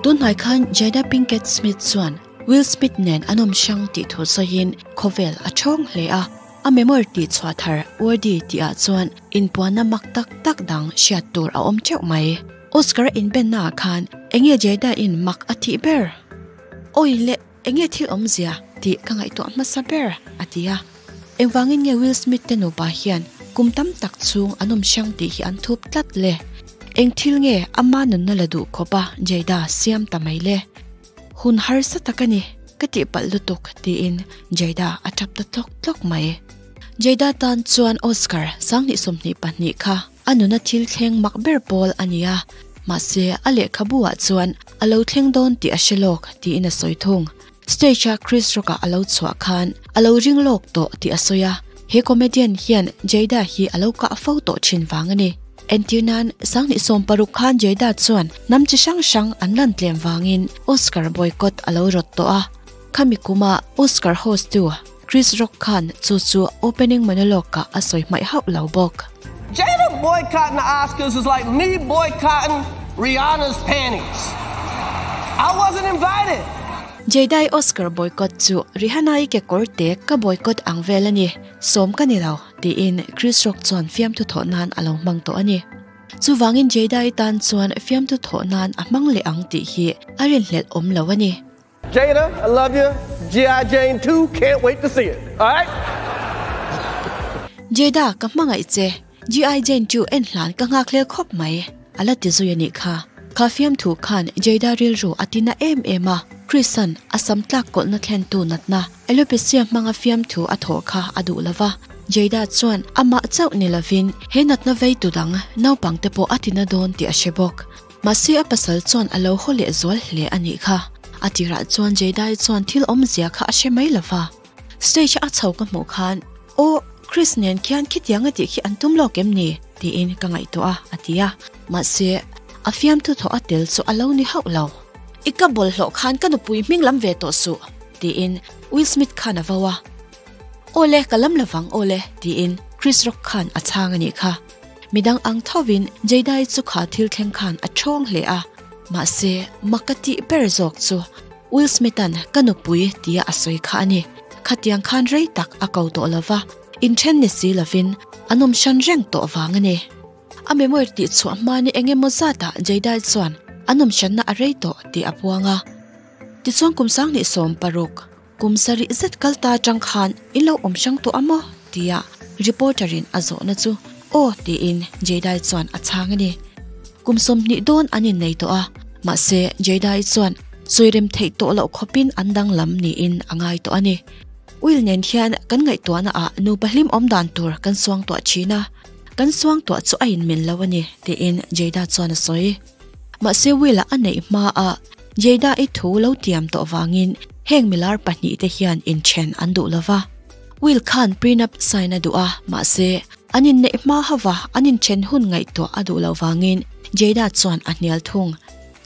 Tunhnai khan Jada Pinkett Smith chuan Will Smith nen an awm hrang tih thu sawiin khawvel a thawng hle a. A memoir tih chhuah thar Worthy tihah chuan inpuanna mak tak tak dang hriat tur a awm teuh mai. Oscar a inbennaah khan enge Jada in mak a tih ber? Awi le enge thil awmzia tih ka ngaihtuah hmasa ber a ti a. Engvangin nge Will Smith te nupa hian kum tam tak chhung an awm hrang tih hi an thup tlat le? Eng thil nge ama nunna la duh khawp a Jada siam ta mai le? Hun harsa tak a ni, ka tihpalh lutuk tiin Jada a tap ta tlawk tlawk mai. Jada tan chuan Oscar 2022 kha a nuna thil thleng mak ber pawl a ni a, mahse a lehkhabu ah chuan a lo thleng dawn tih a hre lawk tiin a sawi thung. Stage a Chris Rock-a a lo chhuah khan a lo ring lawk tawh tih a sawi a, he comedian hian Jada hi a lo kah fo tawh thin vang a ni. Entir nan, 2016 khan Jada chuan hnam chi hrang hrang an lan tlem vangin Oscar boycott a lo rawt tawh a. Khami kuma Oscar host tu Chris Rock khan chu chu opening monologue-ah a sawi hmaih hauh lo bawk. Jada boycotting the Oscars is like me boycotting Rihanna's panties. I wasn't invited. Jada-i Oscar boycott chu Rihanna-i kekawr te ka boycott ang vel a ni, sawm ka ni lo, tiin Chris Rock chuan fiamthu thawh nan a lo hmang tawh a ni. Chuvangin Jada-i tan chuan fiamthu thawh nan a hmang leh ang tih hi a rinhlelh awm lo a ni. Jada, I love you. G.I. Jane 2, can't wait to see it. Alright? Jada, ka hmangaih che. G.I. Jane 2 en hlan ka nghak hlel khawp mai. A la ti zui a nih kha. Kha fiamthu khan Jada rilru a tina em em a. Chris-a'n a sam tlak kawlhna thlentu natna alopecia hmanga fiamthu a thawh kha a duh lo va. Jada chuan amah chauh ni lovin he natna veitu dang naupangte pawh a tina dawn tih a hre bawk. Mahse a pasal chuan a lo haw leh zual hle a nih kha. A tirah chuan Jada-i chuan thil awmzia kha a hre mai lo va. Stage a chho ka hmuh khan, Aw, Chris nen khian khitiang a tih khi an tum lawk em ni? tiin ka ngaihtuah a, a ti a. Mahse, a fiamthu thawh a tel chu a lo ni hauh lo. I ka bawlhhlawh khan ka nupui hming lam ve tawh suh, tiin Will Smith khan a vo a. Aw le, ka lam lovang aw le, tiin Chris Rock khan a chhang a nih kha. Midang ang thovin Jada-i chu kha thil thleng khan a thawng hle a, mahse mak ka tih ber zawk chu Will Smith-a'n ka nupui tia a sawi kha a ni. Khatiang khan rei tak a ko tawh lo va, inthen ni si lovin an awm hran reng tawh vang a ni. A memoir tih chhuah hma ni eng emaw zatah Jada-i chuan an awm hranna a rei tawh tih a puang a. Tichuan kum 2016 Kum sarih zet kal ta atang khan in lo awm hrang tawh a maw? tia reporter in a zawhna chu aw tiin Jada-i chuan a chhang a ni. Kum 20 dawn an innei tawh a, mahse Jada-i chuan sawirem theih tawh loh khawpin an danglam niin a ngai tawh a ni. Will nen hian kan ngaihtuahna ah nupa hlim awm dan tur kan suangtuah thin a, kan suangtuah chu a inmil lo a ni tiin Jada chuan a sawi. Mahse Will-a a neih hmaah Jada-i thu lo tiam tawh vangin heng milar pahnihte hian inthen an duh lo va. Will khan prenup sign a duh a, mahse an inneih hma hova an inthen hun ngaihtuah a duh loh vangin Jada chuan a hnial thung.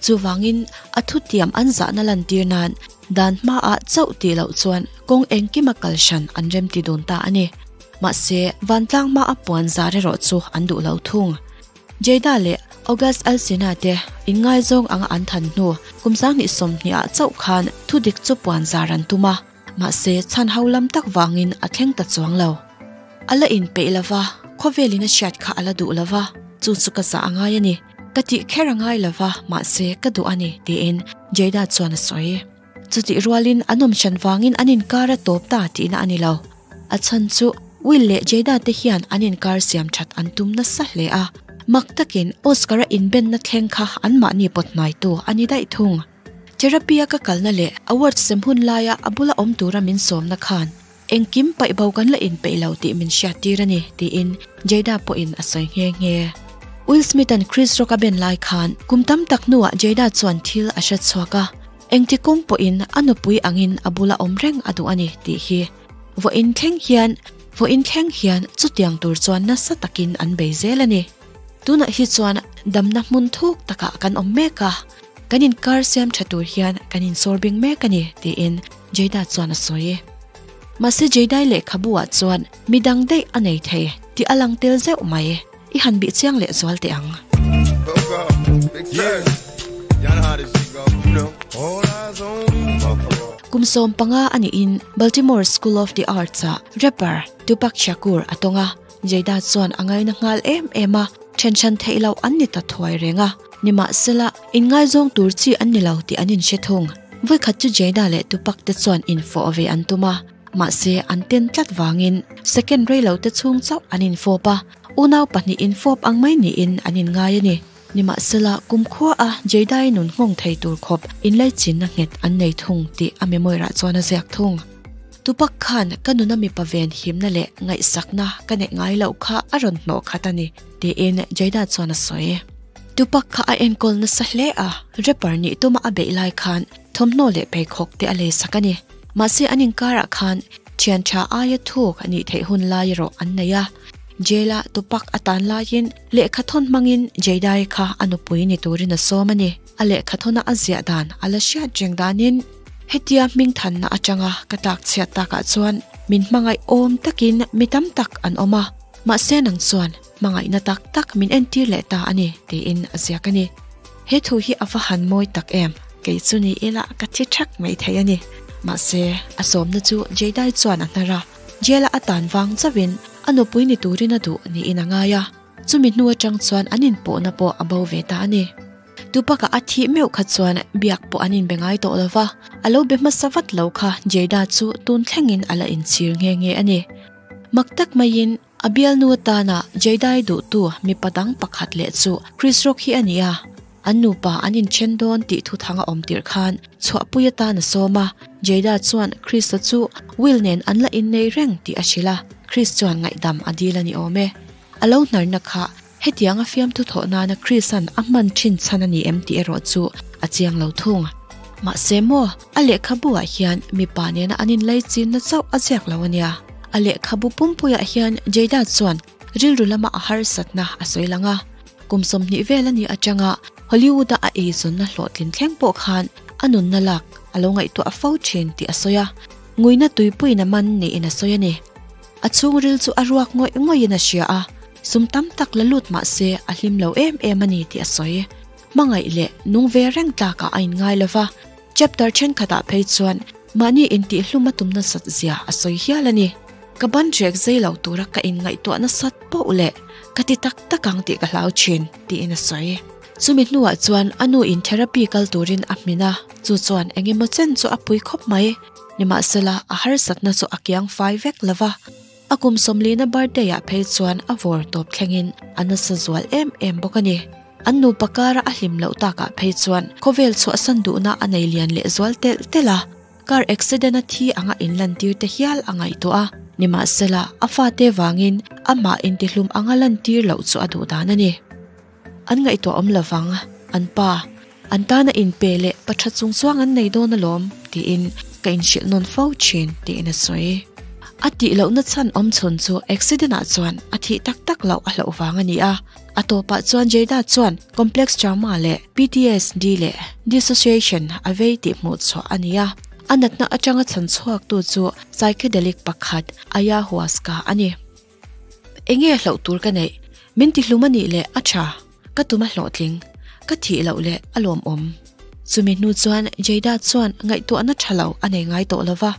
Chuvangin a thutiam an zahna lantir nan dan hmaah chauh tih loh chuan kawng engkima kal hran an remti dun ta a ni. Mahse vantlang hmaa puan zar erawh chu an duh lo thung. Jada leh August Alsina te inngaizawng anga an than hnu kum 2020 ah chauh khan thudik chu puan zar an tum a, mahse chhan ho lam tak vangin a thleng ta chuang lo. A la inpeih lo va, khawvelin a hriat kha a la duh lo va, chu chu ka zah a ngai a ni. Ka tih kher a ngai lo va, mahse ka duh a ni, tiin Jada chuan a sawi. Chutih rualin an awm hran vangin an inkar a tawp ta tihna a ni lo. A chhan chu Will leh Jada te hian an inkar siam that an tum nasa hle a, mak takin Oscar-a inbenna thleng kha anmahni pawt hnaitu a ni daih thung. Therapy-a ka kalna leh award sem hun laia a bula awm tura min sawmna khan engkim paih bo kan la inpeih lo tih min hriattir a ni, tiin Jada pawhin a sawi nghe nghe. Will Smith-a'n Chris Rock-a ben lai khan kum tam tak hnuah Jada chuan thil a hre chhuak a, engti kawng pawhin a nupui angin a bula awm reng a duh a ni tih hi. Vawiin thleng hian Vawiin thleng hian chutiang tur chuan nasa takin an bei zel a ni. Tunah hi chuan damna hmun thuk takah kan awm mek a, kan inkar siam tha tur hian kan insawr bing mek a ni, tiin Jada chuan a sawi. Mahse Jadai lehkhabu ah chuan midang daih a nei thei tih a lang tel zeuh mai. I han bih chiang leh zual teh ang. Kum 15 a niin Baltimore School of the Arts-ah rapper Tupac Shakur a tawng a, Jada chuan a ngaina nghal em em a, then hran theih loh an ni ta thuai reng a. Nimahsela, inngaizawng tur chi an ni lo tih an inhre thung. Vawikhat chu Jada leh Tupac te chuan infawh ve an tum a, mahse an ten tlat vangin second reilo te chhung chauh an infawp a, unau pahnih infawp ang mai niin an inngai a ni. Nimahsela, kumkhua a Jada-i nun nghawng thei tur khawp inlaichinna nghet an nei thung tih a memoir-ah chuan a ziak thung. Tupac khan ka nuna mipa ven himna leh ngaihsakna ka neih ngai loh kha a rawn hnawh khat a ni, tiin Jada chuan a sawi. Tupac kha a enkawl nasa hle a, rapper nih tuma a beih lai khan thawmhnaw leh pheikhawk te a lei sak a ni. Mahse an inkarah khan thian tha aia thuk a nih theih hun lai erawh an nei a. Jail-a Tupac a tan laiin lehkha thawn hmangin Jada-i kha a nupui ni turin a sawm a ni. A lehkha thawna a ziah dan a la hriat reng danin, Hetia hmingthanna atanga ka tlak chhiat takah chuan min hmangaih awm takin mi tam tak an awm a, mahse nang chuan hmangaihna tak tak min entir leh ta a ni, tiin a ziak a ni. He thu hi a va han mawi tak em, kei chu ni ila ka thi thak mai thei a ni. Mahse, a sawmna chu Jadai chuan a hnar a, jail-a a tan vang chauhin a nupui ni turin a duh niin a ngai a, chumi hnu atang chuan an inpawhna pawh a bo ve ta a ni. Tupac-a a thih meuh kha chuan biak pawh an inbe ngai tawh lo va, a lo be hmasa vat lo kha Jada chu tun thlengin a la inchhir nghe nghe a ni. Mak tak maiin a bialnu atana Jada-i duhtu mipa dang pakhat leh chu Chris Rock hi a ni a, an nupa an inthen dawn tih thuthang a awm tirh khan chhuahpui atan a sawm a, Jada chuan Chris-a chu Will nen an la innei reng tih a hrilh a, Chris chuan ngaihdam a dil a ni awm e. A lo hnarna kha Hetianga fiamthu thawh nana Chris-a'n a hman thin chhan a ni em tih erawh chu a chiang lo thung. Mahse maw, a lehkhabu-ah hian mipa nena an inlaichinna chauh a ziak lo a nia. A lehkhabu pumpuiah hian Jada chuan rilru lama a harsatna a sawi lang a. Kum 20 vel a nih atanga Hollywood-a a eizawnna hlawhtlin thleng pawh khan a nunna lak a lo ngaihtuah fo thin tih a sawi a, nguina tuipuiin a man niin a sawi a ni. A chhungril chu a ruak ngawih ngawihin a hria a, sum tam tak la lut mah se a hlim lo em em a ni tih a sawi. Hmangaih leh nung ve reng tlakah a inngai lo va, chapter thenkhatah phei chuan mahni intihhlum a tum nasat zia a sawi hial a ni. Ka ban rek zei lo tura ka inngaihtuah nasat poh leh ka ti tak tak ang tih ka hlau thin, tiin a sawi. Chumi hnuah chuan a nu in therapy kal turin a hmin a, chu chuan eng emaw chen chu a pui khawp mai. Nimahsela, a harsatna chu a kiang fai vek lo va, a kum 40na birthday-ah phei chuan a vawr tawp thlengin a nasa zual em em bawk a ni. An nupa kara a hlim loh takah phei chuan khawvel chhuahsan duhna a nei lian leh zual telh telh a, car accident-a thi anga inlantir te hial a ngaihtuah a. Nimahsela, a fate vangin amah intihlum anga lantir loh chu a duh dan a ni. An ngaihtuah awm lovang, an pa, an tana inpe leh pa tha chung chuang an nei dawn alawm, tiin ka inhrilh nawn fo thin, tiin a sawi. A tih lohna chhan awm chhun chu accident ah chuan a thih tak tak loh a hlauh vang a ni a. A tawpah chuan Jada chuan complex trauma leh PTSD leh dissociation a vei tih hmuh chhuah a ni a. A natna atanga chhan chhuaktu chu psychedelic pakhat ayahuasca a ni. Enge hlauh tur ka neih? Min ti hlum a nih leh a tha, ka tum a hlawhtling, ka thih loh leh a lawmawm. Chumi hnu chuan Jada chuan ngaihtuahna tha lo a nei ngai tawh lova,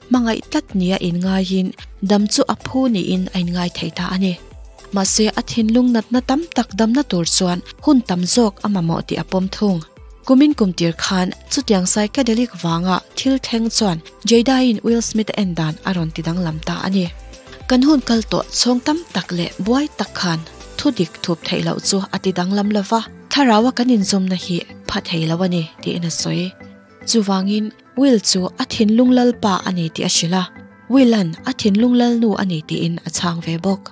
hmangaih tlat nia inngaiin dam chu a phu niin a inngai thei ta a ni. Mahse a thinlung natna tam tak damna tur chuan hun tam zawk a mamawh tih a pawm thung. Kumin kum tir khan chutiang psychedelic vanga thil thleng chuan Jada-in Will Smith-a en dan a rawn ti danglam ta a ni. Kan hun kal tawh chhawng tam tak leh buai tak khan thu dik thup theih loh chu a ti danglam lo va, thlaraua kan inzawmna hi pha thei lo a ni, tiin a sawi. Chuvangin, Will chu a thinlung lalpa a ni tih a hrilh a, Will-a'n a thinlung lalnu a ni tiin a chhang ve bawk.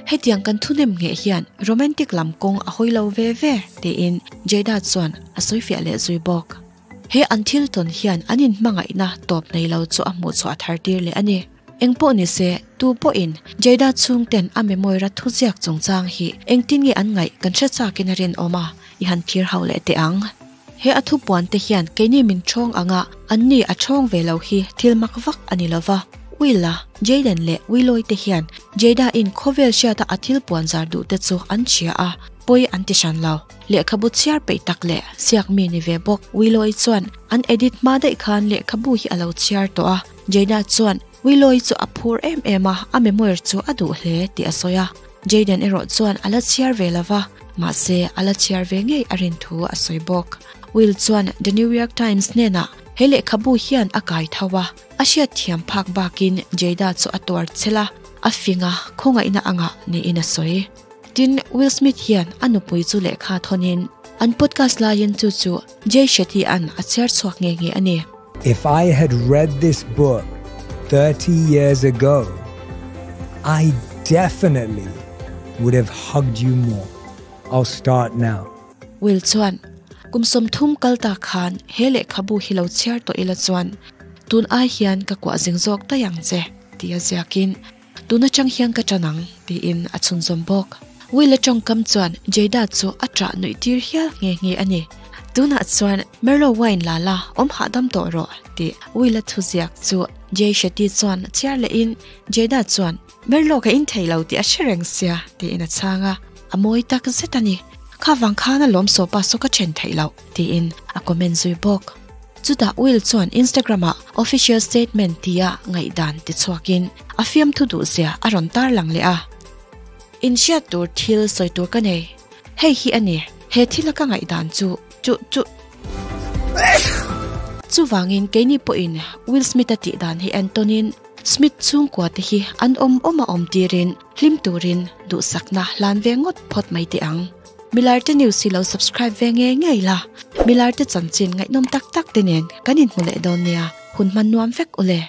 Hetiang kan thunem ngheh hian romantic lam kawng a hawi lo ve ve, tiin Jada chuan a sawifiah leh zui bawk. He an thil tawn hian an inhmangaihna tawp nei lo chu a hmuh chhuah thar tir leh a ni. Eng pawh ni se, tu pawhin Jada chhungten a memoira thuziak chungchang hi engtin nge an ngaih kan hre chakin a rinawm a, i han thlir ho leh teh ang. He a thupuan te hian keini min ṭhawng anga anni a ṭhawng ve lo hi thil mak vak a ni lova. Will-a, Jayden leh Willow-i te hian Jada-in khawvel hriata a thil puan zar duh te chu an hria a. pawi an ti hran lo. Lehkhabu chhiar peih tak leh siak mi ni ve bawk Willow-i chuan an edit hma daih khan lehkhabu hi a lo chhiar tawh a. Jada chuan Willow-i chu a phur em em a, a memoir chu a duh hle tih a sawi a. Jayden erawh chuan a la chhiar ve lo va, mahse a la chhiar ve ngei a rin thu a sawi bawk. Will chuan The New York Times hnenah he lehkhabu hian a kai tho a, a hriatthiam phak bakin Jada chu a tuar chel a, a fing a, khawngaihna angah niin a sawi. Tin, Will Smith hian a nupui chu lehkha thawnin an podcast laiin chu chu Jay Shetty-a'n a chhiar chhuak nghe nghe a ni. If I had read this book 30 years ago, I definitely would have hugged you more. I'll start now. Will chuan, Kum 30 kal ta khan he lehkhabu hi lo chhiar tawh ila chuan tun ai hian ka kuah zing zawk daih ang che, ti a ziakin Tun atang hian ka ṭan ang, tiin a chhunzawm bawk. Will-a ṭawngkam chuan Jada chu a ṭah nuih tir hial nghe nghe a ni. Tunah chuan Merlot wine la la, awm hahdam tawh rawh, tih Will-a thuziak chu Jay Shetty chuan chhiar lehin Jada chuan, Merlot ka in thei lo tih a hre reng sia, tiin a chhang a. A mawi tak zet a ni. Kha vang khan a lawm sawpa saw ka ṭhen theih loh, tiin a comment zui bawk. Chutah Will chuan Instagram-ah official statement tia ngaihdan tichhuakin a fiamthu duhzia a rawn tarlang leh a. Inhriat tur thil sawi tur ka nei. Hei hi a ni, he thila ka ngaihdan chu, chu, chu. Chuvangin keini pawhin Will Smith-a tihdan hi entawnin Smith chhungkua te hi an awm awm a awm tirin hlim turin duhsakna hlan ve ngawt phawt mai teh ang. Milarte News hi lo subscribe ve ngei ngei la, Milarte chanchin ngaihnawm tak tak te nen kan inhmu leh dawn nia, hun hman nuam vek ule.